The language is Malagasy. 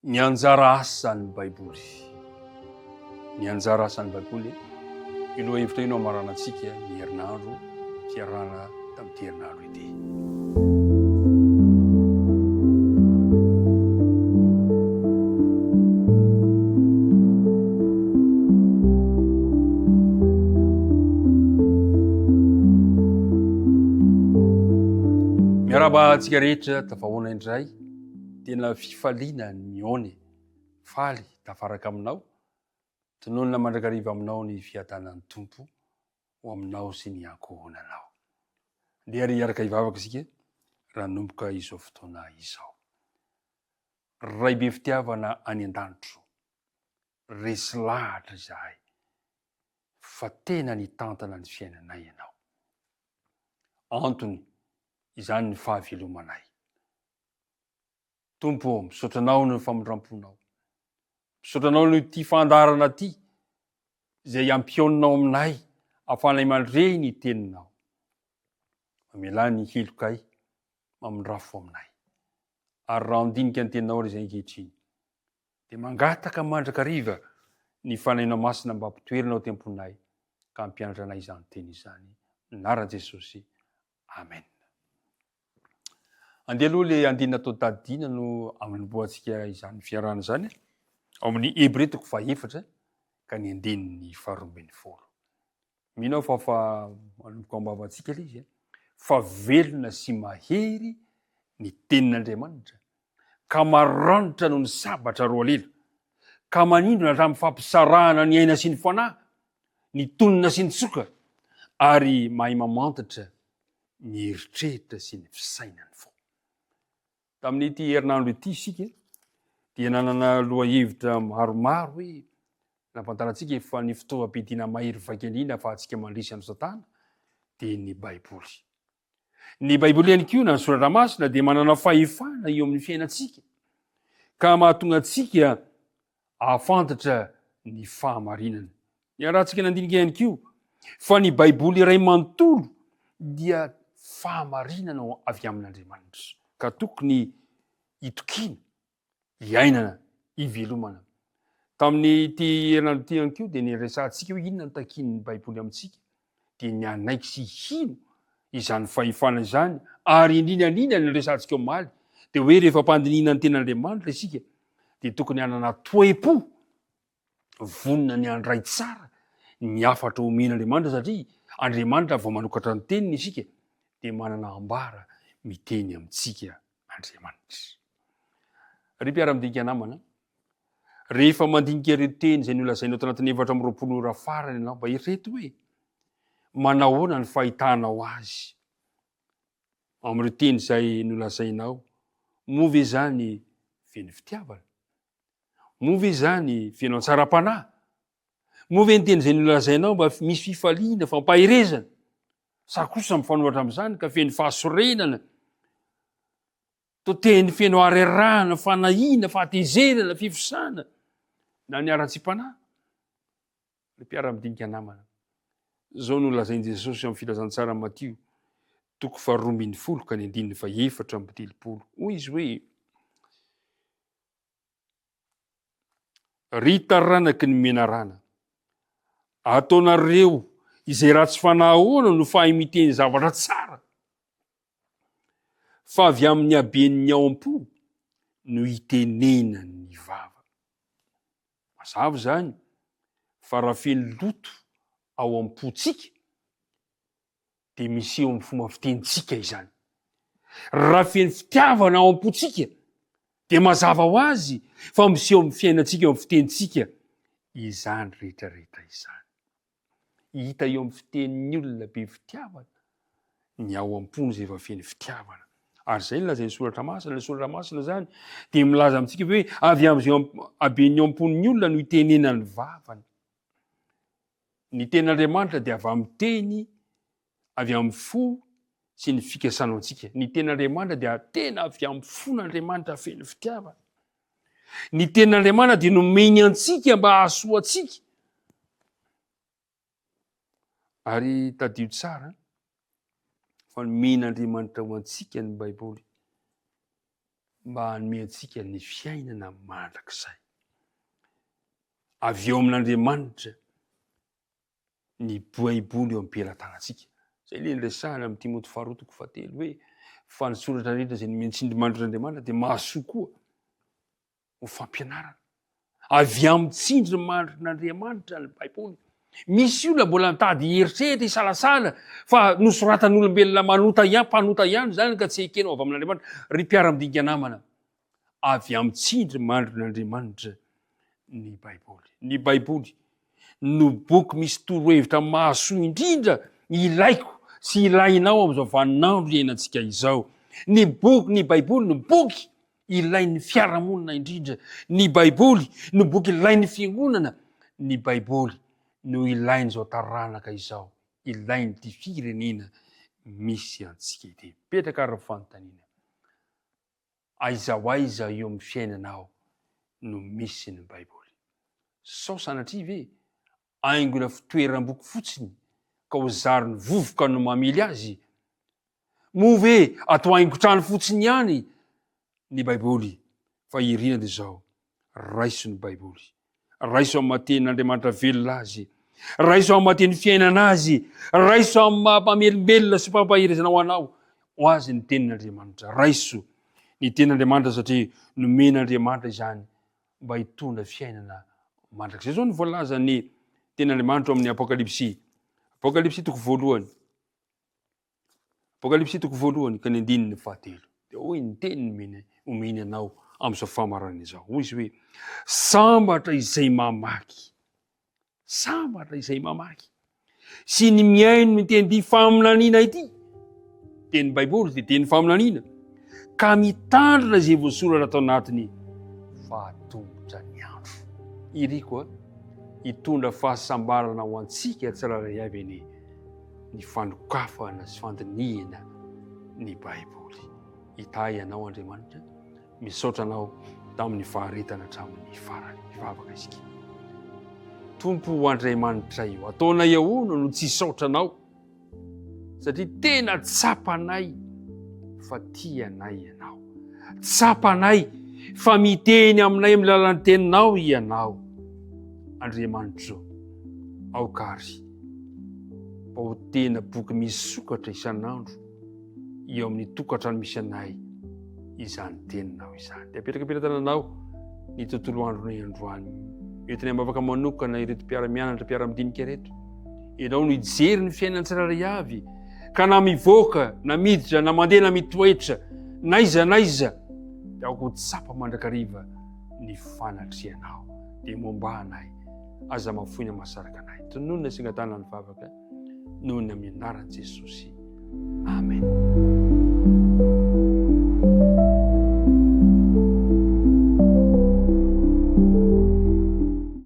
Ny anjara asan'ny Baiboly. Ny anjara asan'ny Baiboly. Io lohahevitra io no hamaranantsika ny herinandro fiarahana tamin'ity herinandro ity. Miarahaba antsika rehetra tafahoana indray. Tena fifaliana ny mihaona e! Faly tafaraka aminao. Tononina mandrakariva aminao ny fiadanan'ny Tompo ho aminao sy ny ankohonanao. Ndeha ary hiaraka hivavaka isika raha hanomboka izao fotoana izao. Ray be fitiavana any an-danitro, resy lahatra izahay fa tena nitantana ny fiainanay Ianao. Antony izany ny fahavelomanay. Tompo ô, misaotra Anao noho ny famindram-ponao. Misaotra Anao noho ity fandaharana ity izay ampiononao aminay ahafahanay mandre ny teninao. Mamelà ny helokay, mamindrafo aminay. Ary raha handinika ny teninao ary izay ankehitriny, dia mangataka mandrakariva ny Fanahinao Masina mba hampitoerina ao am-ponay ka hampianatra anay izany teny izany. Anaran'i Jesosy. Amen. Andeha aloha le andininy atao tadidiana no anombohantsika izany fiarahana izany ao amin'ny Hebreo toko fahefatra ka ny andininy faharoa ambin'ny folo. Mino aho fa fa manomboka ao am-bavantsika ilay izy fa velona sy mahery ny tenin'Andriamanitra ka maranitra noho ny sabatra roa lela ka manindrona hatramin'ny fampisarahana ny aina sy ny fanahy, ny tonona sy ny tsoka ary mahay mamantatra ny eritreritra sy ny fisainan'ny fo. Tamin'ity herinandro ity isika dia nanana lohahevitra maromaro hoe nampantarantsika fa ny fitaovam-piadiana mahery vaika indrindra ahafahantsika mandresy an'i Satana dia ny Baiboly. Ny Baiboly ihany koa na ny Soratra Masina dia manana fahefana eo amin'ny fiainantsika ka mahatonga antsika hahafantatra ny fahamarinana. Niarahantsika nandinika ihany koa fa ny Baiboly iray manontolo dia fahamarinana avy amin'Andriamanitra, ka tokony hitokiana, hiainana, hivelomana. Tamin'ity herinandro ity ihany koa dia niresahantsika hoe inona no takian'ny Baiboly amintsika, dia ny hanaiky sy hino izany fahefana izany, ary indrindra indrindra ny resahantsika omaly dia hoe rehefa ampandinihina ny ten'Andriamanitra isika dia tokony hanana toe-po vonona ny handray tsara ny hafatra omen'Andriamanitra satria Andriamanitra vao manokatra ny teniny isika dia manana ambara miteny amintsika Andriamanitra. Ry mpiara-midinika namana, rehefa mandinika ireo teny izay nolazainao tanatin'ny 24 ora farany ianao, mba eritrereto hoe manahoana ny fahitanao azy amin'ireo teny izay nolazainao, moa ve izany feno fitiavana? Moa ve izany feno hatsaram-panahy? Moa ve ny teny izay nolazainao mba misy fifaliana, fampaherezana? Sa kosa mifanohitra amin'izany ka feno fahasorenana, toa teny feno harerahana, fanahiana, fahatezerana, fifosana, na ny haratsiam-panahy? Ry mpiara-midinika namana, izao no lazain'i Jesosy amin'ny filazantsara Matio, toko faharoa ambin'ny folo ka ny andininy fahefatra amby telopolo. Hoy izy hoe, Ry taranaky ny menarana, ataonareo izay ratsy fanahy ahoana no fahay miteny zavatra tsara? Fa avy amin'ny haben'ny ao am-po no itenenan'ny vava. Mazava izany fa raha feno loto ao am-pontsika, dia miseho amin'ny fomba fitenintsika izany. Raha feno fitiavana ao am-pontsika, dia mazava ho azy fa miseho amin'ny fiainantsika eo amin'ny fitenintsika izany rehetrarehetra izany. Hita eo amin'ny fitenin'ny olona be fitiavana ny ao am-pony izay efa feno fitiavana. Ary izay no lazain'ny soratra masina. Ilay soratra masina izany dia milaza amintsika hoe avy amin'izay haben'ny ao am-pon'ny olona no itenenan'ny vavany. Ny tenin'Andriamanitra dia avy amin'ny teny, avy amin'ny fo sy ny fikasana ho antsika. Ny tenin'Andriamanitra dia tena avy amin'ny fon'Andriamanitra feno fitiavana. Ny tenin'Andriamanitra dia nomeny antsika mba hahasoa antsika. Ary tadidio tsara fa nomen'Andriamanitra ho antsika ny Baiboly. Mba hanome antsika ny fiainana mandrakizay. Avy eo amin'Andriamanitra ny Baiboly eo am-pelatanantsika. Izay ilay niresahana amin'i Timoty faharoa toko fahatelo hoe fa ny soratra rehetra izay nomen'ny tsindrimandrin'Andriamanitra dia mahasoa koa ho fampianarana. Avy amin'ny tsindrimandrin'Andriamanitra ny Baiboly. Misy olona mbola mitady hieritreritra, hisalasala fa nosoratan'olombelona manota ihany, mpanota ihany izany ka tsy ekena ho avy amin'Andriamanitra. Ry mpiara-midinika namana, avy amin'ny tsindrimandrin'Andriamanitra ny Baiboly. Ny Baiboly no boky misy torohevitra mahasoa indrindra ilaiko sy ilainao amin'izao vaninandro iainantsika izao. Ny boky, ny Baiboly no boky ilain'ny fiarahamonina indrindra. Ny Baiboly no boky ilain'ny fiangonana. Ny Baiboly no ilain'izao taranaka izao, ilain'ity firenena misy antsika ity. Mipetraka ary ny fanontaniana, Aiza ho aiza eo amin'ny fiainanao no misy ny Baiboly? Sao sanatria ve haingona fitoeram-boky fotsiny ka ho zary ny vovoka no mamely azy? Moa ve atao haingon-trano fotsiny ihany ny Baiboly? Fa irina dia izao, raiso ny Baiboly. Raiso amin'ny maha tenin'Andriamanitra velona azy. Raiso amin'ny maha teny fiainana azy. Raiso amin'ny maha mpamelombelona sy mpampaherezana ho anao ho azy ny tenin'Andriamanitra. Raiso ny tenin'Andriamanitra satria nomen'Andriamanitra izany mba hitondra fiainana mandrakizay. Izao no voalazan'ny tenin'Andriamanitra ao amin'ny Apokalypsy. Apokalypsy toko voalohany. Apokalypsy toko voalohany ka ny andininy fahatelo. Dia hoy ny teny nomeny omeny anao amin'izao famarana izao. Hoy izy hoe, sambatra izay mamaky. Sambatra izay mamaky. Sy ny mihaino ny teny faminaniana ity. Teny Baiboly dia teny faminaniana. Ka mitandrina izay voasoratra tao anatiny fa atombotra ny andro. Iriko a, hitondra fahasambarana ho antsika tsirairay avy anie. ny fanokafana sy fandinihina ny Baiboly. Hitahy anao Andriamanitra. Misaotra anao tamin'ny faharetana hatramin'ny farany. Hivavaka isika. Tompo ho Andriamanitra io, ataonay ahoana no tsy hisaotra anao? Satria tena tsapanay fa tia anay ianao. Tsapanay fa miteny aminay amin'ny lalan'ny teninao ianao. Andriamanitro, aoka ary mba ho tena boky misokatra isan'andro eo amin'ny tokantrano misy anay izany teninao izany. Dia apetraka am-pelatananao ny tontolo andronay androany. Entinay am-bavaka manokana ireto mpiara-mianatra, mpiara-midinika ireto. Ianao no hijery ny fiainan'ny tsirairay avy, ka na mivoaka, na miditra, na mandeha, na mitoetra, n'aiza n'aiza, dia aoka ho tsapa mandrakariva ny fanatrehanao. Dia momba anay. Aza mahafoy na mahasaraka anay. Tononina sy angatahana ny vavaka noho ny amin'ny anaran'i Jesosy.